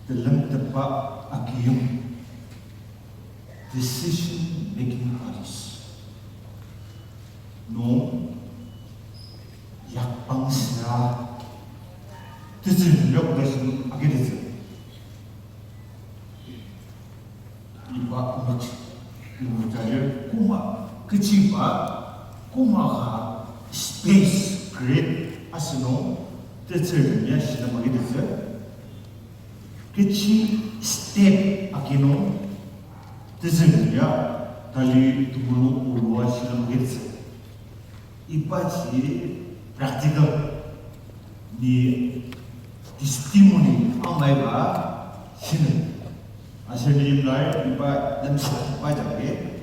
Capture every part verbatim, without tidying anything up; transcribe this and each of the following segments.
Telemtetba agiyong, decision making bodies nung yakbang süra tetsür yok ta shi agitetsü. Iba image, iba lir koma, kechiba koma ka space create asünung tetsür ya shina magitetsü. Kechi step akinung tetsür ya tali temulung olua shina magitetsü. Ibaji practical ni testimony amaiba shina. Aser ni imlai iba lemsa iba jagi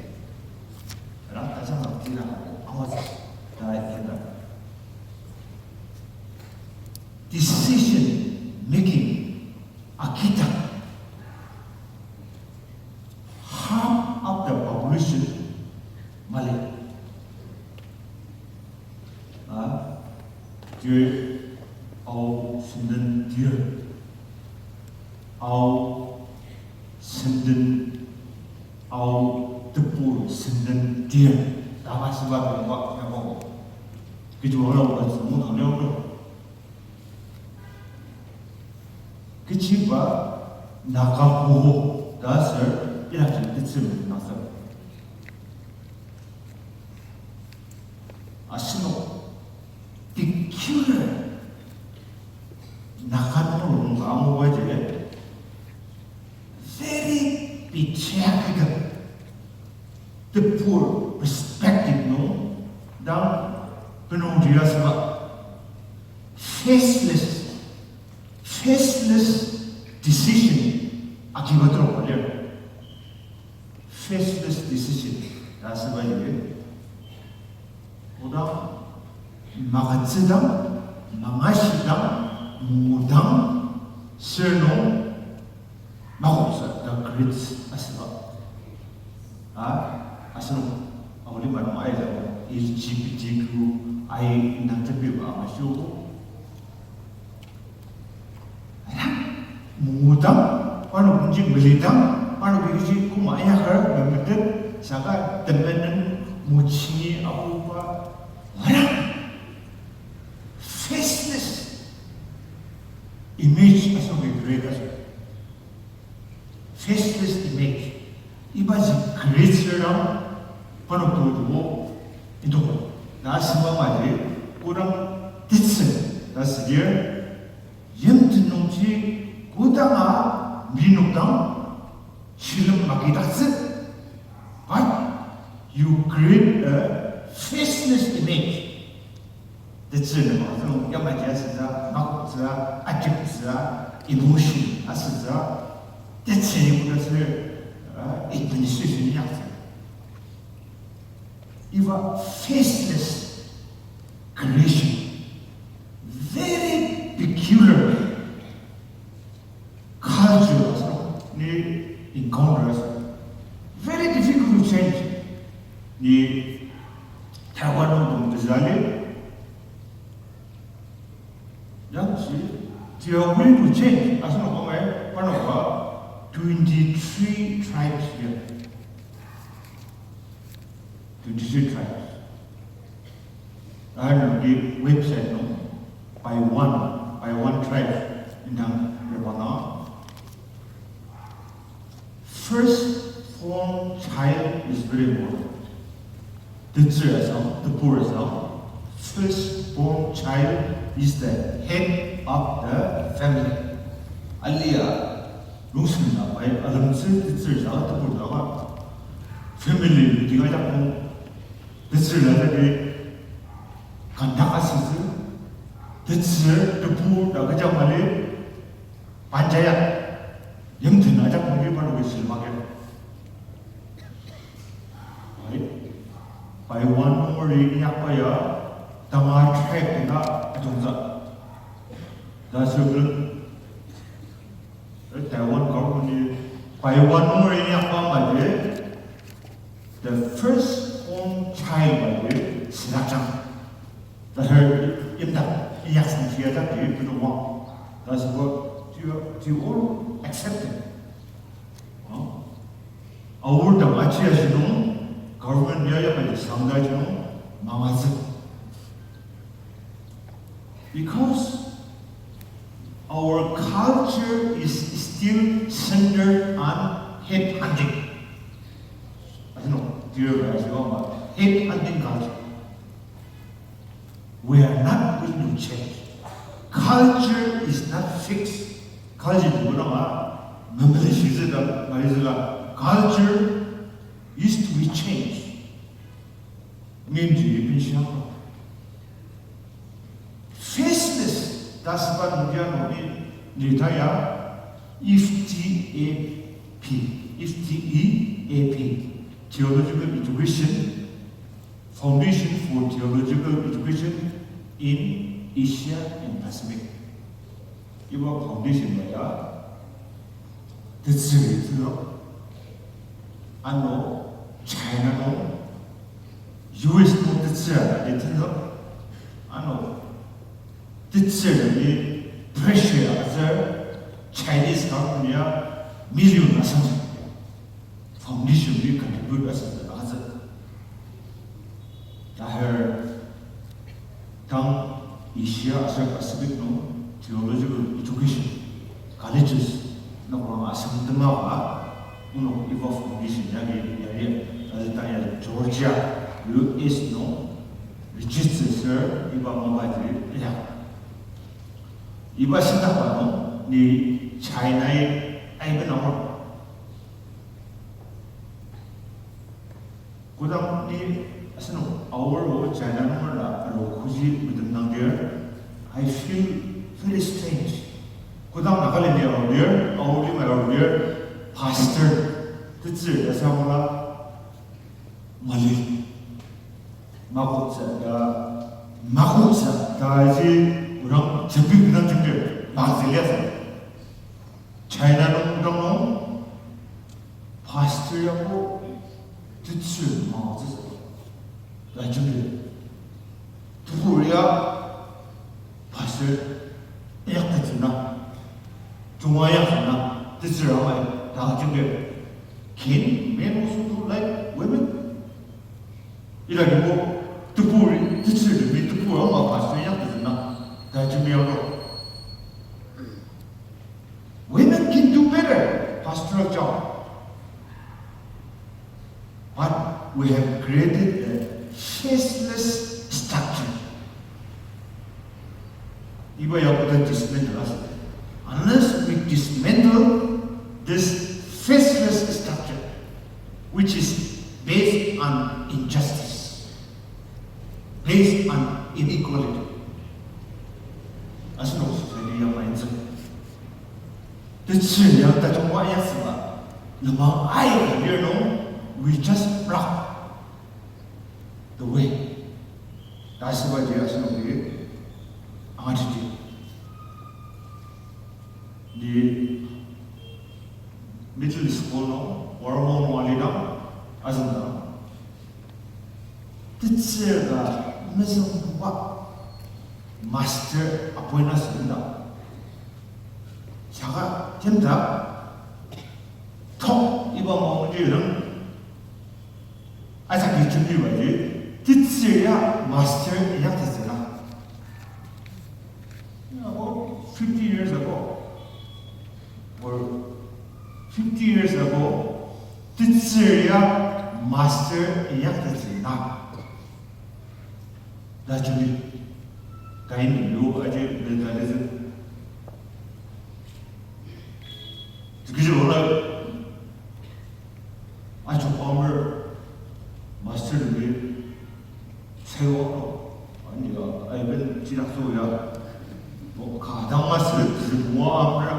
rang tajang tina awa ta ikenda. Decision making akidang half of the population mali. A, tir, ao senden tir, ao senden, ao tebur senden tir, ta asüba tongba yabo. Kechiba ola ola tsü mo tang liang lo. Kechiba Naga huhu ta aser irakji tetsür nasa. Asenok peculiar Naga nung ka angubaji very patriarchal tebur perspective nung dang penungji asüba faceless, faceless decision akiba tero ka lir. Faceless decision ta asüba lir. Odang magütsüdang, mangashidang, mudang, sür nung makoksa the great asüba. A, asenok aolima nung aida L G B T Q I indang tepiba ama shiogo. Mudang, parnok nji melidang, parnok kechi koma inyaker memetet, saka temenen muchini aoba, wana faceless image asoki create asü. Faceless image. Ibaji create asüra parnok to to indok. Na asüba maji kodang tetsü ta asüdir yimten nungji kodanga minok dang shilem magidaktsü. But you create a faceless image. Tetsür nem asünung yamaji asütsü, makoktsü, ajeptsü, emotion asütsü, tetsür nem asü, uh, administration yaktsü. Iba faceless creation, very peculiar culture asü, ni encounter asü. Very difficult to change. Ni Taiwan nung tong tezali, yangji, they are willing to change. Asü nung amai, parnok ka twenty-three tribes here. Twenty-three tribes. Anungji website nung by one, by one tribe indang rebana. First born child is very important. Tetsür asang, tebur asang, first born child is the head of the family. Alia, lungsena pai alemtsü tetsür sa tebur daka family meeting ajak nung tetsür la jagi kandaka asütsü, tetsür tebur daka jang mali panchayat yimten ajak nungji parnoki shilem aker. Ai, pai one nungeri inyakba ya, tanga tribe na atongza. Ta circle, eh, Taiwan government ni pai one nungeri inyakba maji, the first born child maji, sidakjang. Taser imdak inyak sangshia dak ji penungwa. Tasübo, ji, ji or, accepted. Huh? Aor dang aji aji nung, government ya ya kaji sangda aji nung, mangatsü. Because our culture is still centered on head hunting. I don't know, do you realize you are head hunting culture? We are not willing to change. Culture is not fixed. Culture to na ma, memory shizüda, maizüla. Culture is to be changed. Ninji bin shang. Faceless, ta asüba nungji ano ni, ni ta ya, F T A P, F T E A P, Theological Education, Foundation for Theological Education in Asia and Pacific. Iba foundation ya, tetsüri tenzük. Ano China nung, U S nung tetsür ya tenzük. Ano tetsür ya pressure aser Chinese government ya million asem foundation ya contribute asem aser. Tahar tang Asia aser Pacific nung theological education colleges noklang asem temaba, onok iba foundation yagi yari, aser ta ya Georgia, U S nung register ser iba mapaji ya. Iba sendakba nung ni China-i aiben angur. Kodang ni asenok Aor o China nunger la aru kuji metemdangdir, I feel very strange. Kodang Nagaland-i aru lir, Aor limai aru lir, pastor, tetsür ta sa mala, mali, makoktsü ta, makoktsü ta ji, kodang jembi kodang jembi, makzeli asa. China nung dang nung pastor yabo tetsür maotsütsü. Ta jembi. Tebur ya pastor inyaktettsü na. Junga inyaktsü na. Tetsür amai ta jembi. Can men also do like women? Ila kibo tebur, tetsür temi tebur ama pastor inyaktettsü na. Ta jembi yabo. Women can do better pastoral job. But we have created a faceless structure. Iba ya koda dismantle asü. Unless we dismantle this faceless structure, which is based on injustice, based on inequality, asenok society ya maintsü. Tetsür ya tajungba ya süba, lenmang aika lir nung, we just block the way. Ta asübaji asenoki angateti. Ni middle school nung, Warmo nung alidang, azüngdang. Tetsür ka mezüngbuba master appoint asüngdang. Saka jemda, tok iba maongji rang, ajaki jembibaji, tetsür ya master inyaktettsü na. About fifty years ago, or fifty years ago, tetsür ya master inyaktettsü na. Ta jembi, tain lu aji mentalism. Tikiji ola, ajo amer, master temi, saiwa, ani ya, aiben jirakso ya, bo ka dang master, temi mo amer,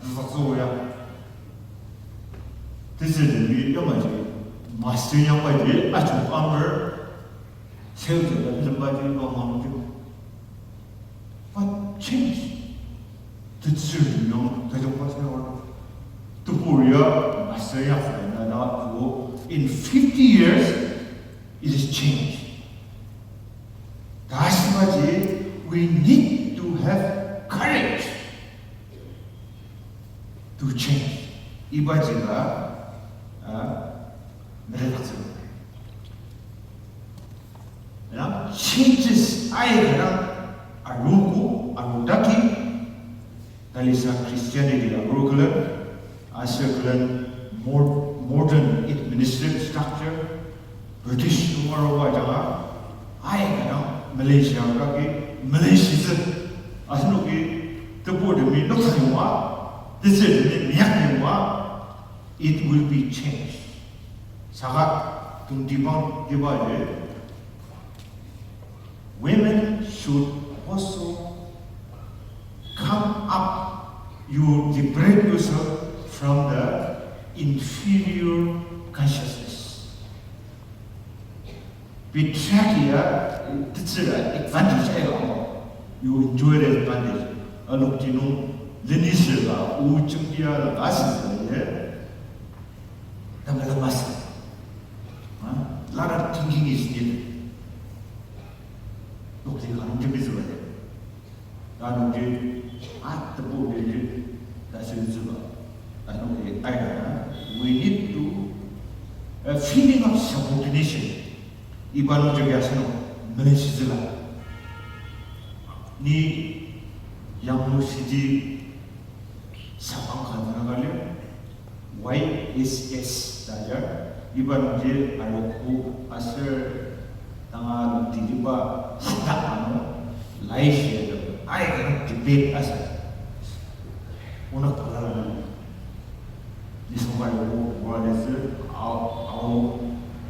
jirakso ya. Tetsür temi yamaji, master yamaji, ajo amer, sales la bilembaji iba maongji. But change. Tetsür nung tajungba saiwa. Tebur ya, master ya, na, na, wo, in fifty years, it is changed. Ta asübaji, we need to have courage. to change. Ibaji ka, ah, metetdaktsü. Dang changes aika dang arogo, arotaki, talisa Christianity arogo külen, aser külen mod-, modern administrative structure, British nung aruba ajanga, aika dang Malaysia kagi, Malaysia tsü, asenoki tebur temi noksa yonga, tetsür temi miak yonga, it will be changed. Saka tongtibang kiba ji, women should also come up, you liberate yourself from the inferior consciousness. Patriarchy ya, tetsüra advantage aika ama. You enjoy the advantage. Anokti nung, leni sürla, o jembia la, asüsü ye. Tamala masü. Huh? Lot of thinking is needed. Lokti kanung jembitsüba ye. Anungji, ah, tebu biji, ta senzüba. Anungji, aina, we need to, a feeling of subordination. Iba nungji ya seno, melen shizüla. Ni, yang nung shidi, sabang ka nanga lir, Y S S ta lir, iba nungji arogo aser tanga nungji iba sida ano lai shia aika debate asü. Onak pala nung. Nisung ka arogo, wa lezü, au, au,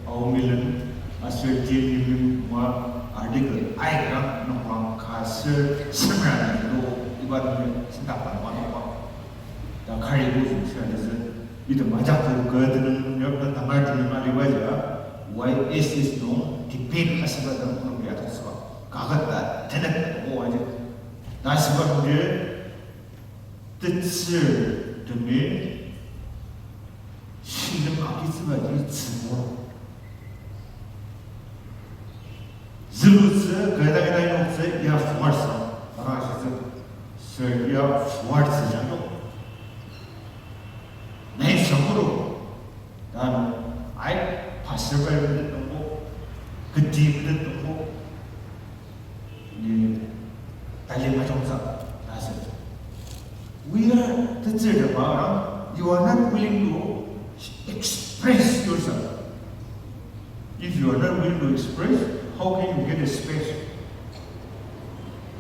au milen, aser tin milen, wa article, aika nung ka aser semra nung iba nungji sida pa nung pa. Ta kari ko züngshia lezü, item ajak to kü tenüng, yokta tangar tenüng aliba ya, Y S S nung debate asüba dang nung ya toktsüba. Kaket ta tenet ko aji. Ta asüba nungji, tetsür temi, shilem agitsüba ji tsübo. Zülutsü, kü ita kü ita yoktsü, ya forward sa, ara shitsü, sir, ya forward sa jang yok. Nai shangkuru, dan, ai, pastor bai metet nungbo, kedi metet nungbo, ni, tali majungsa, ta sü. We are, tetsür teba, you are not willing to express yourself. If you are not willing to express, how can you get a space?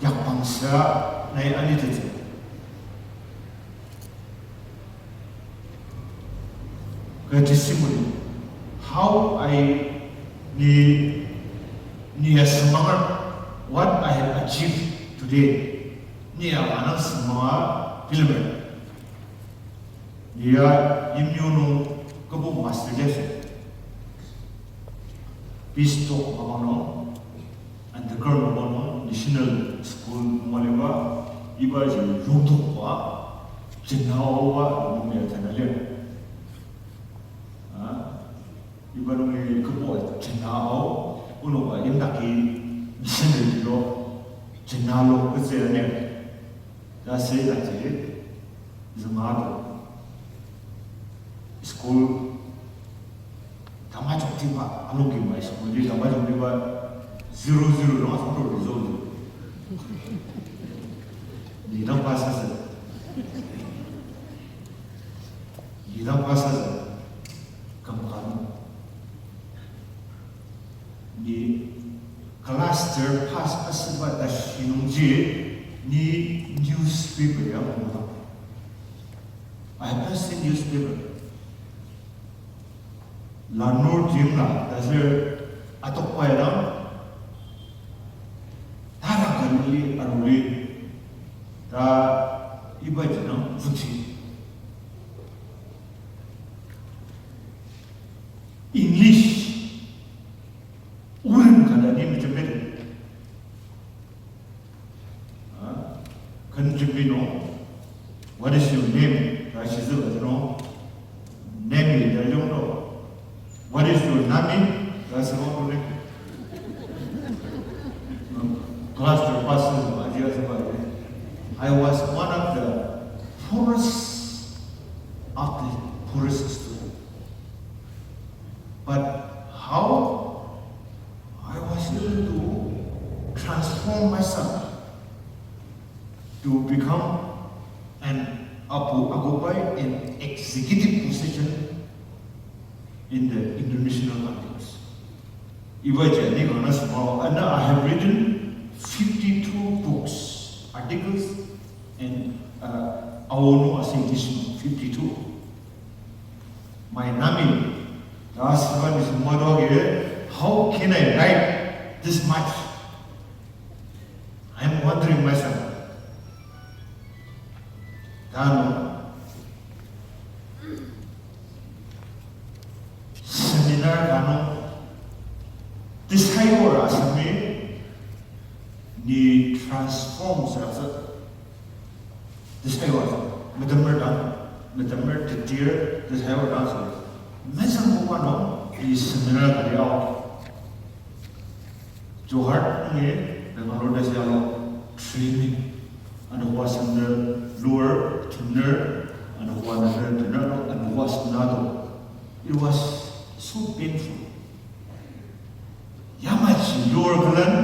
Yakbangsa nai anitetsü. Kü testimony. How I, ni, ni ya semanger, what I have achieved today. Ni ya manang semanga bilemer. Ni ya yimyu nung kübok master test. Peace talk mapang nung, underground mapang nung, national school maliba, iba ji yongtokba, jena aoba nung ya tana lir. Ah, iba nungi kübok jena ao, onoka yimdaki missionary lo, jena lo, ketsü ya lir. Ta sü ya ji, züngado. School, tamajoktiba, anungji mai school ji tamajoktiba, zero zero nung asüngdang result. Ni dang pass asü. Ni dang pass asü. Küm ka nung. Ni class ter pass asüba tashi nungji, ni newspaper ya mangudang. I have not seen newspaper. Lanur jimla, taser atokpa ya dang, tara kanili aruli, ta iba jinang zükshi. English, urim kada ni mejembet. Ah, kan jembi no, what is your name? Ta shizu ba no, name is the young no. What is your name? Ta sabo ne. Class to pass ba, dia sabo. I was one of the poorest to become an apu-, occupy an executive position in the international articles. Iba ji ni kanga sema, and I have written fifty-two books, articles, and, uh, aonu ase edition fifty-two. My nami, ta asüba ni sema doa ke, how can I write this much? I'm wondering myself. Tano seminar ka nung tesayur asemi ni transform sürasa. Tesayur, metemer dang, metemer tetir, tesayur dang sü. Mezang buba nung, i seminar kali ao. Jorhat nungi Bangalore ta sialo training. Anogo seminar lower, tener, anogo seminar tener, anogo seminar do. It was so painful. Yamaji lower kalan,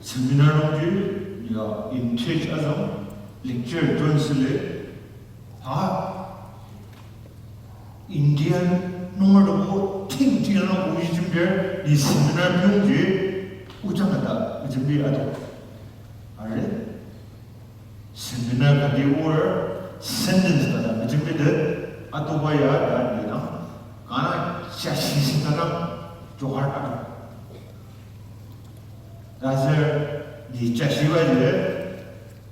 seminar nungji, ya, in church azam, lecture tonsile, ha, Indian nunger dobo, ting ting ano oji jembir, ni seminar biongji, ojang kata, jembi ado. Are? Seminar kati or sentence kata mejembide atoba ya ta nidang, kana jashi sentadang Jorhat ado. Taser ni jashiba jide,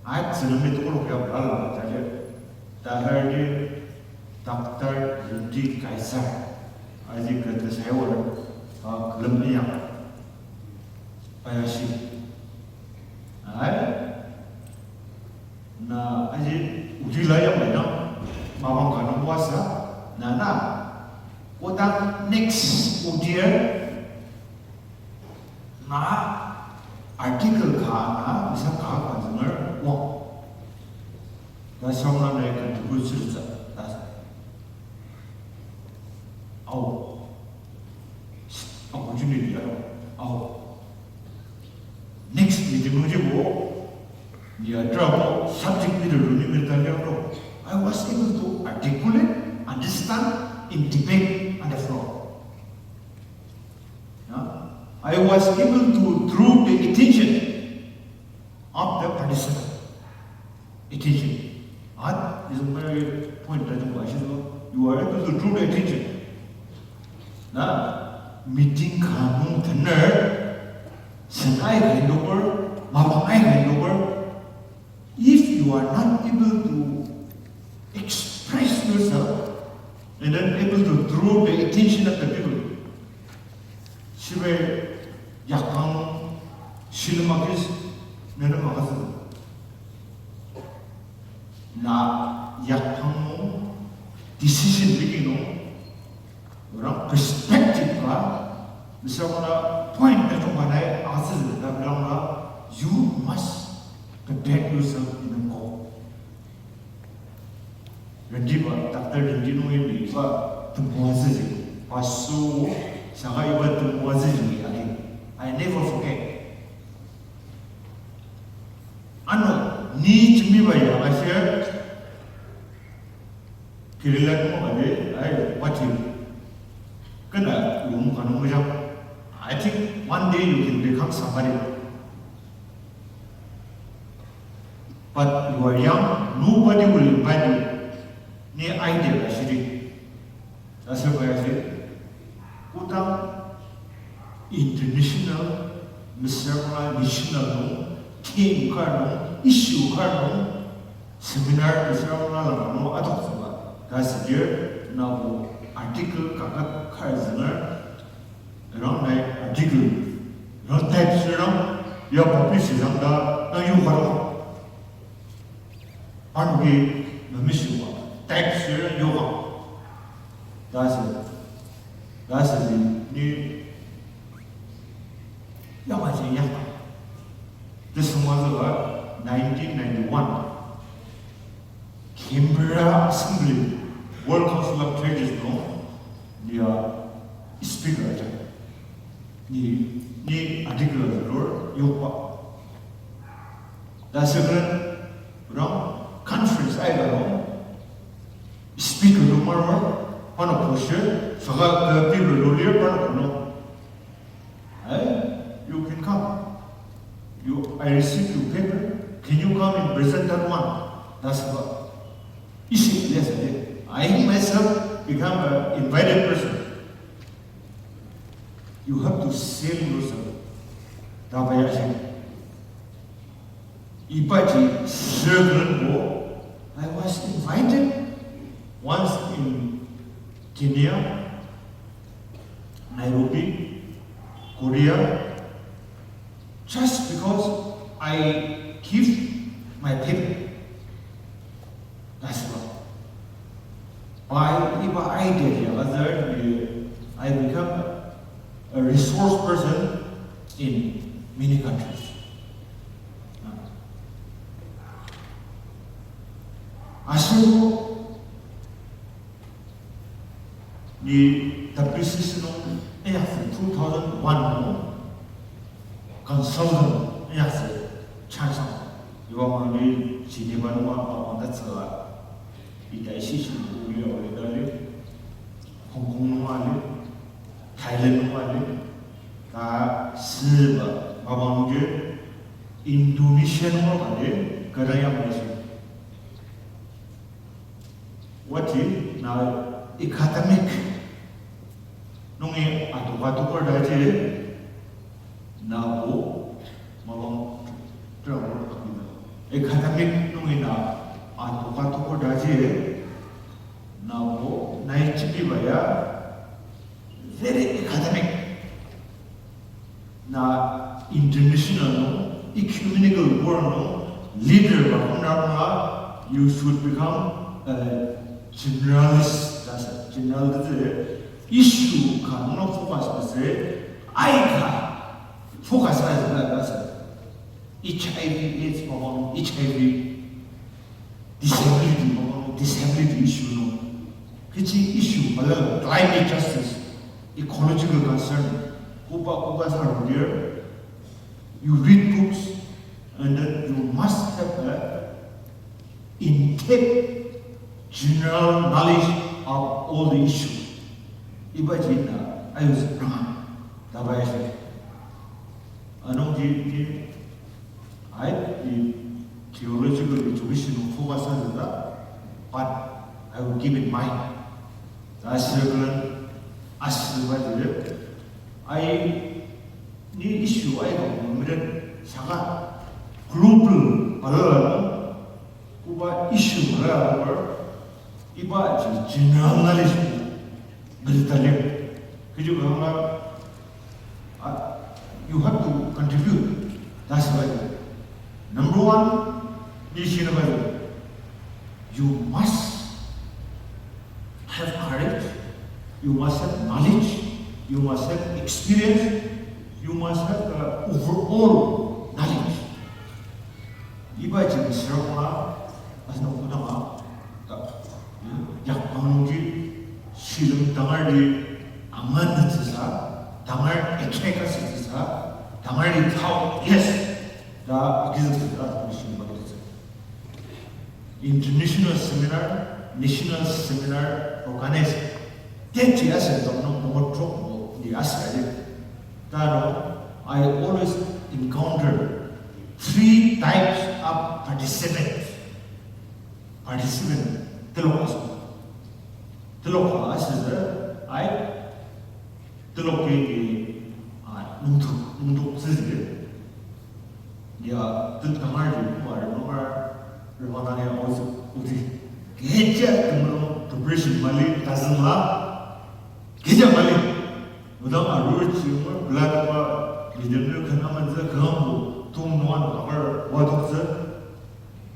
a, Tsüngremi tokolok ya balala taji. Taser ni Doctor Rudy Kaiser, aji kete saiwar, a, külem inyaka. Ayashi. Ai? Na aji udi la ya bai na, mapang ka nung wasa, na na. Kodang next udir, na article ka na, bisa ka ka zünger wang. Ta song na na ya contribute sürsa, ta sa. Ao. Opportunity aro. Ao. Next meeting nungji bo, ni a drama subject leader luni merta liang ro. I was able to articulate, understand, and debate on the floor. Yeah? I was able to draw the attention of the participant. Attention. At is a very point that you are able to draw the attention. Na meeting ka nung tener, sen aika indoker, mapang aika indoker. If you are not able to express yourself and then able to draw the attention of the people, shibai yakang shilem akis nenem akasü. Na yakang nung, decision making nung, orang perspective ka, misalnya point tajung ka nai akasü ta bilang ka, you must prepare yourself in a call. Rendiba, Doctor Rendi nungi iba temoatsüji, paso, saka iba temoatsüji agi, I never forget. Ano, ni jembiba ya aser, Kerala nung agi, ai, what you, kena yung kanung mejang. I think one day you can become somebody. But you are young, nobody will invite you. Ni idea ka shiri. That's why I say, kodang international, mesüra national nung, theme kar nung, issue kar nung, seminar mesüra nung, adok saba, ta sejir, nabo article kaket kar zünger, Rang nai article, rang type sürang, ya publish sürang ta, na yoka lo. Parnoki, na misi wa, type sürang yoka. That's it. That's it. Ni, ya ma ji ya. This was about nineteen ninety-one. Canberra Assembly, World Council of Churches nung, ni ya speaker aja. Ni, ni article azülur yokba. Ta second round conference aika nung speaker nung marmar, parnok pushir, saka, uh, paper nung lir parnok nung. Eh, you can come. You, I received your paper. Can you come and present that one? That's what. Isi, yes, I did. I myself become an invited person. You have to sell yourself. Ta ba ya shi. Ibaji circle bo, I was invited once in Kenya, Nairobi, Korea, just because I give my paper. That's why. By iba idea ya, other, I become a resource person in many countries. Aser ni W C C nung, eh, two thousand one nung consultant, eh, chance. Iba mali Geneva nung, ah, ah, that's a, ita isi shi uli uli dali, Hong Kong nung ali, Thailand nung ali, ta süba, mabang je, Indonesia nung ali, kadang ya mali. Wati na academic nungi atoka toker daji na bo mabang travel akina. Academic nungi na atoka toker daji na bo nai chibi baya very academic. Na international nung, ecumenical world nung, leader ba kümdang nunga, you should become a generalist, that's a general, that's a issue ka nung focus masü, aika focus masü, that's a H I V AIDS, mapang H I V, disability, mapang disability issue nung. Kechi issue balala climate justice, ecological concern, koba koba sa rudir, you read books, and then you must have a in-depth general knowledge of all the issues. Iba jina ayutsü pranga tabai shi. Anungji ni, I, the theological education focus on that, but I will keep in mind. Aser kelen, aser ba jile, I, ni issue aika meren saka global balala nung, koba issue balala nung, iba ji general knowledge meren talir. Kechi kanga, uh, you have to contribute. That's why. Number one, ni shina ba, you must have courage, you must have knowledge, you must have experience, you must have, uh, overall knowledge. Iba jin sirokla, asina kudanga, ta, yak pangji, shilem tangar di, angan netsüsa, tangar ekeka setsüsa, tangar di tao, yes, ta, akizem setsüsa, shilem tangar di. International seminar, national seminar organize. Teti ase tong nung bongo trok bo ni ase ade. Tano, I always encounter three types of participants. Participant telok ase. Telok ase, I Telok ki, ah, nungdok, nungdok tsütsü. Ya, tut kamar ji, kuma, kamar, remanang ya, ozi, ozi. Kecha temulung preparation mali, tazüngla. Kecha mali. Odang arur ji, umar, blood wa, leader nü kana manzü, kambu, tung nuan, kamar, wadok tsü.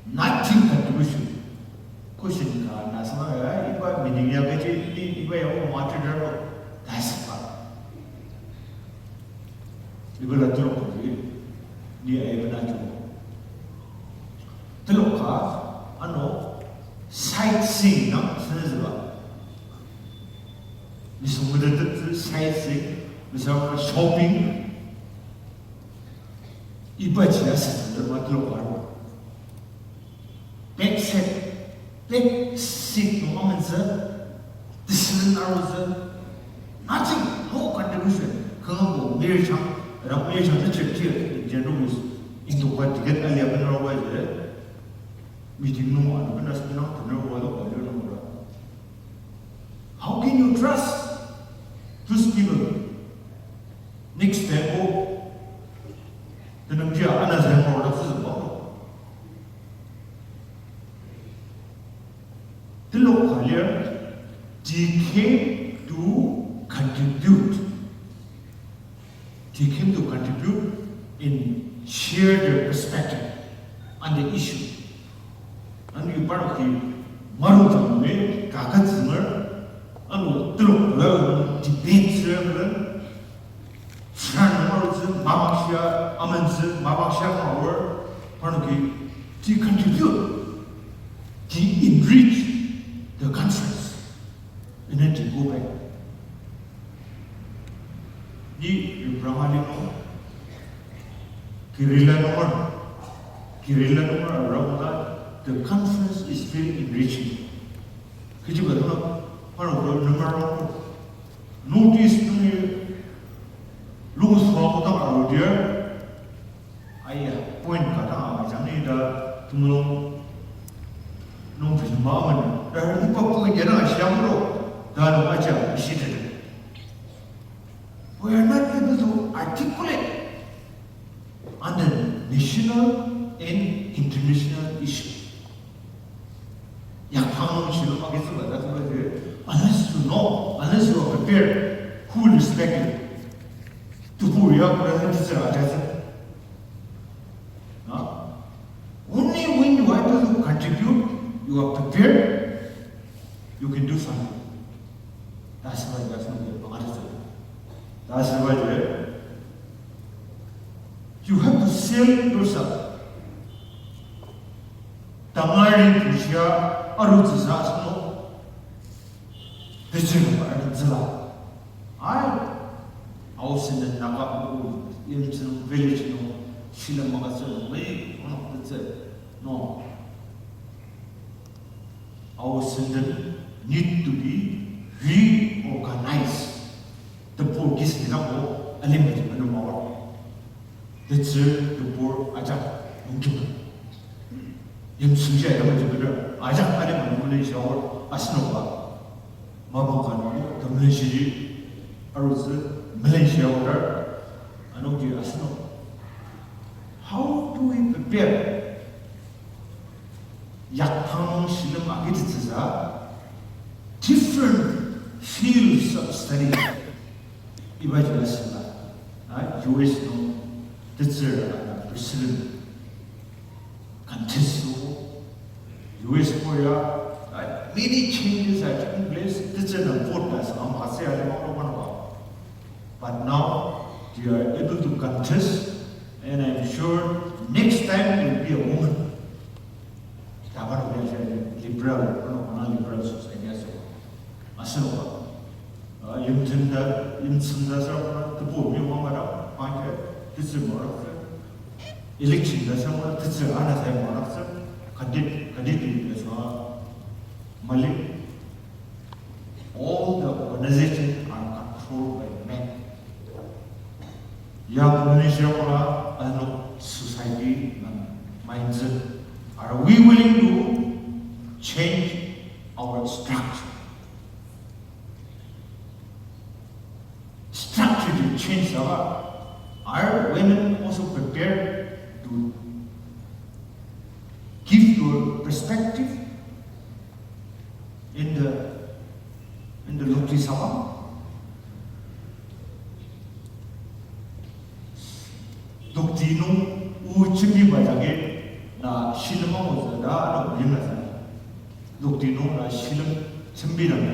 Nothing contribution. Question ka nasema ya, iba meaning ya kechi, i-, iba ya o matter daro, ta asüba. Iba la telok ka ji, ni ai bena jo. Telok ka, ano, sightseeing na, senzüba. Nisung metetettsü sightseeing, nisung shopping. Iba ji asütsü, ma telok ka ro. accept, back seat nung amentsü, tesülen arutsü, nothing, no contribution. Kanga bo mirjang, rak mirjang teacher teacher, in general is, in the what to get early up in our way, meeting nung ano kena seminar tener wa lo kwa lir nung ra. How can you trust those people? Next time, oh, tenang jia ana zai mo da zai mo. Telok ka lir, they came to contribute. They came to contribute and share their perspective on the issue. Ano iba parnoki maru dang nung kaka zünger, ano telok la debate zünger, Fran marutsü, mapang shia, amentsü, mapang shia mawar, parnoki, they contribute, they enrich the conference. And then they go back. Ni repranga li nung, Kerala nunger, Kerala nunger around that, the conference is very enriching. Kechiba nung, parnok nung number one, North East nungi, lung sua kodang arudir, aya, point ka dang ama jang ni da, temulung nung pili ma amen. Da iba point ya dang ashia muro, da nung aja ishi tete. We are not able to articulate on the national and international issue. Yakang nung shilem agitsüba, that's why they, unless you know, unless you are prepared, who will respect you? Tebur ya, president teacher ajatsü. Huh? Only when you are able to contribute, you are prepared, you can do something. That's why, that's why, that's why, you have to sell yourself. Tangari bushia arutsüsa asünung. Tetsür arutsüla. Ai. Ao senden Naga o, Yimchung village nung, shilem agütsü, wei, onok tetsür, no. Ao senden need to be reorganized. Tebur kisi nako alimbaji manu mawar. Tetsür tebur ajak nungjiba. Yimsungji alimbaji manu ajak alimbaji manu shawar asenoka. Mapang ka nung temelenshiji arutsü melenshi aodar anungji asenoka. How do we prepare? Yaktang nung shilem agitetsüsa, different fields of study. Iba jila sila, ah, U S nung tetsür ana president contest to U S Korea, ah, many changes are taking place. Tetsür na vote na sa ama se ale ma lo ma ba. But now they are able to contest, and I'm sure next time will be a woman. Taban wia liberal, kono kono liberal society aso. Asenoka. Ah, Yimten da, Yimten da sa kono tebu mi wang mara, pangke, tetsür marakse. Election da sa kono tetsür ana sa marakse. Kadit, kadit da sa mali. All the organizations are controlled by men. Ya community shira kola ano society nung mindset. Are we willing to change our structure? Structure to change our, are women also prepared to give your perspective in the, in the lokti sabang. Lokti nung o jembiba jagi na shilem angutsü ta ano yimla sa. Lokti nung na shilem jembi dang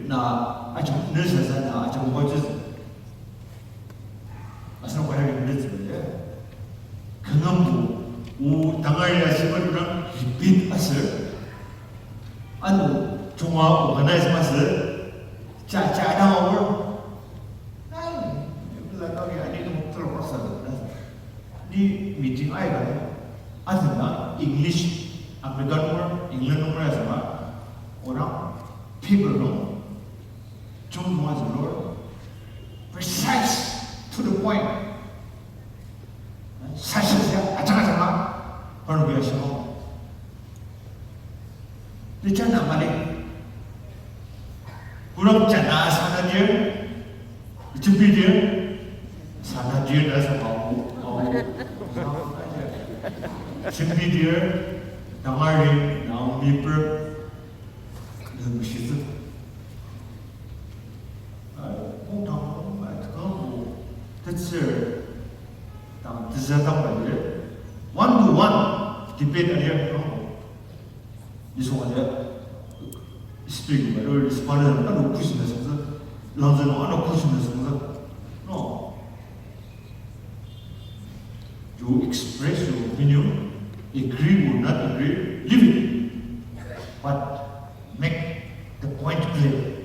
na ajak nüsa sa na ajak mbatsü. Asenoka ya yimletsü ya. Kanga bo, o tangar ya shiba nung repeat asür. Ano, junga organize masü, cha, cha, dang awor. Ai, la kami ani nung telo rasa. Ni meeting ai ka. Asena English America nunger, England nunger asüba, odang paper nung, jung nung azülur, precise, to the point. Sasasa, ajanga ajanga, parnoki asüba. Ni jana mali. Kurang jana sana dir, jembi dir, sana dir ta saba o, o. Jembi dir, tangari, nang miper, nang shitsü. Ai, kong tang, ai, kong bu, tetsür, tang, tetsür tang ba dir. One to one, debate alir, no? Nisung aja speak ba, or respond ano question asüngtsü, langzü ano question asüngtsü. No. You express your opinion, agree or not agree, leave it. But make the point clear.